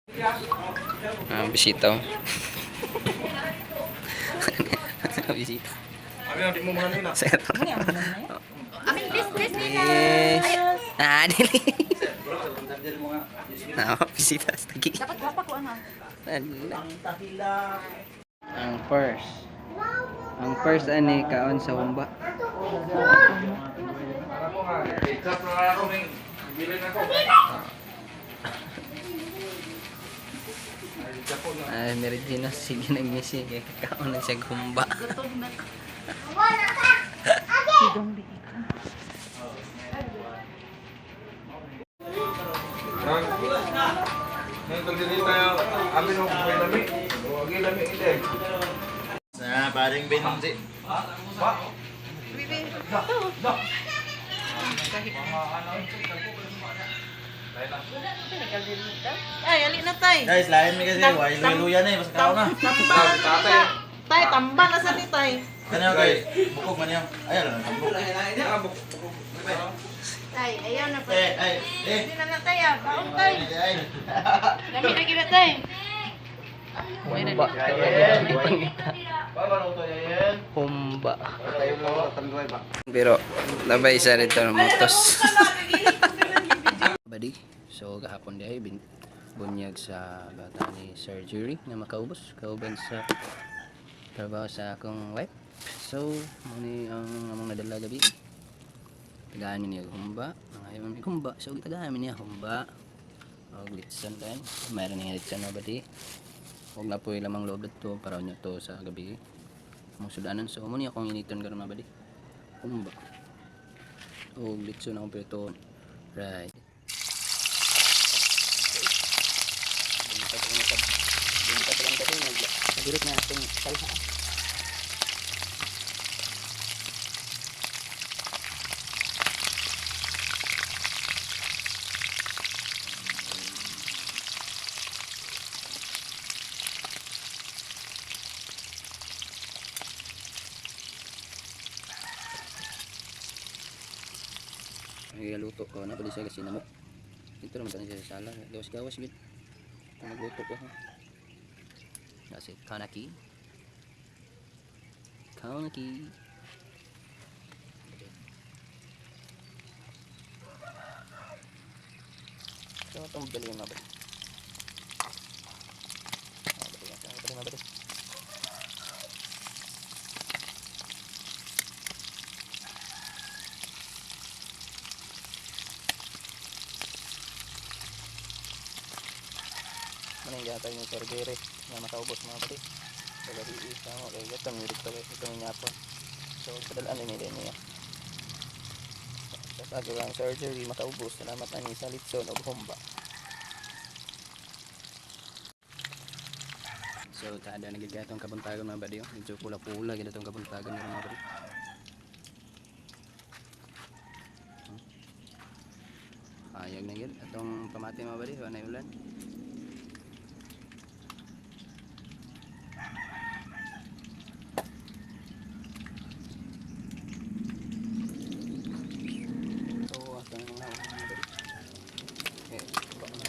Ah, bisita, oh. Bisita. Abi, di mo mga nina. Sir. Amin, please, please, nila. Yes. Ah, dili. Ah, bisita sa tagi. Dapat gwapa ko ano. Ala. Ang first. Ang first ani kaon sa humba. Ako nga, i-chop na lang ako, may bilin ako. Ay, chop na. Ah, ni Regina sige nagmisi kay kaon na siya humba. Gutom na. Ngayon, kung dili tayo, abi mo kung may lami. Huwag lami, hindi. Na, paring Benji. Ba? Bibi. Da. Ay, ali na tay. Guys, lain mi kasi, way luya na eh, basta kao na. Tamba na sa Tatay. Tay, tamba na sa ni tay. Kanyo guys, bukog man yan. Ay, alam na, bukog. Tay, ayaw na pa. Eh, ay, eh. Hindi na na tay ah. Baon tay. Ay, ay. Lami na gina tay. Humba. Ba, maluto yan. Humba. Pero nabay isa rito ng motos. Badi. So gahapon diay bin bunyag sa bata ni surgery na makaubos kauban sa trabaho sa akong wife. So mo ni ang among nadala gabi. Tagaan mi niya humba. Mga ayaw mi humba. So gitagaan mi niya humba. Og litson din. Mayroon nga litson na badi. Huwag na po lamang loob dito para nyo to sa gabi. Mong sudanan. So mo ni akong initon karon mga badi. Humba. Og litson akong prito. Right. Buntag lang kasi nagbirit na itong salha. Ay, luto ko na pwede siya kasi namok. Ito naman tayo sa sala. Gawas-gawas gid. Kung magluto ko ha. Kasi kanaki. Kanaki. So, itong bili yung mabali. Mabali, mabali, mabali. Ano yung gatag ni Sir Jerry na makaubos mga bali. Sa gabi isa mo kay gatang yurik pa ito ni nyapon. So padalaan ni din niya. Sa pagawa ang surgery makaubos, salamat ani sa litson og humba. So tada nagigatong kabuntagon mga badi, oh. Medyo pula-pula gid atong kabuntagon mga badi. Ayag na gid atong pamati mga badi, wa nay ulan. So, ato na mga badi. Eh, ba na?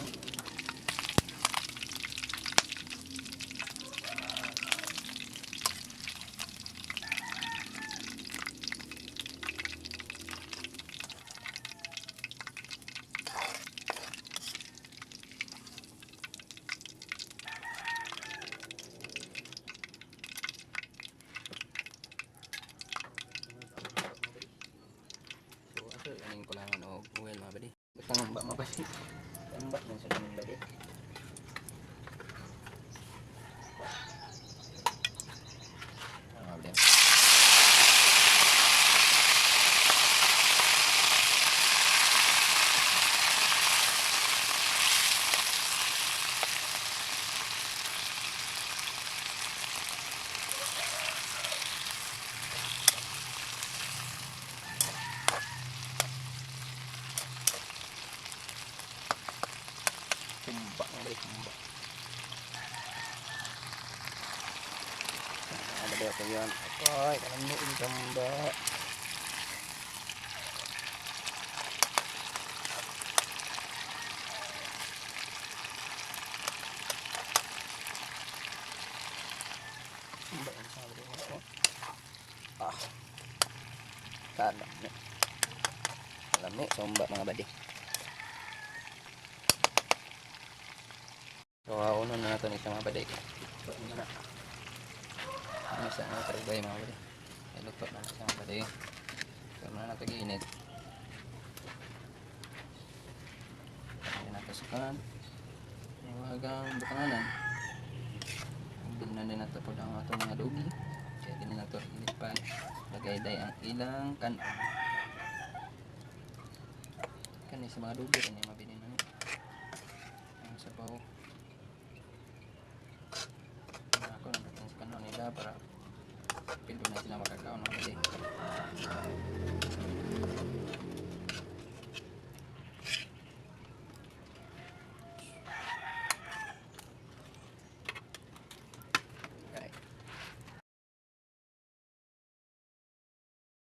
So, ato aning kulangan og oil mga badi. Butang ba mga badi? Tambak man sa kaning badi. Ah, mga badi. Humba mga badi, humba. Ah, badi ako yun. Akoy, kalam mo yung humba. Lami. Lami, sumba mga badi. So, uno na nato ni siya mga badi. Ano na. Ano sa mga karugay mga badi. Ay, luto na na siya mga badi. So, na nato giinit. Ayan nato sa kanan. Iwagang bukanganan. Bilnan din nato po ang atong mga dugi. Kaya din nato init pa. Lagay day ang ilang kanon. Kani sa mga dugi kani mabilin na ni. Ang sabaw. Ako nang sa kanon nila para pilo na sila makakaon mga badi.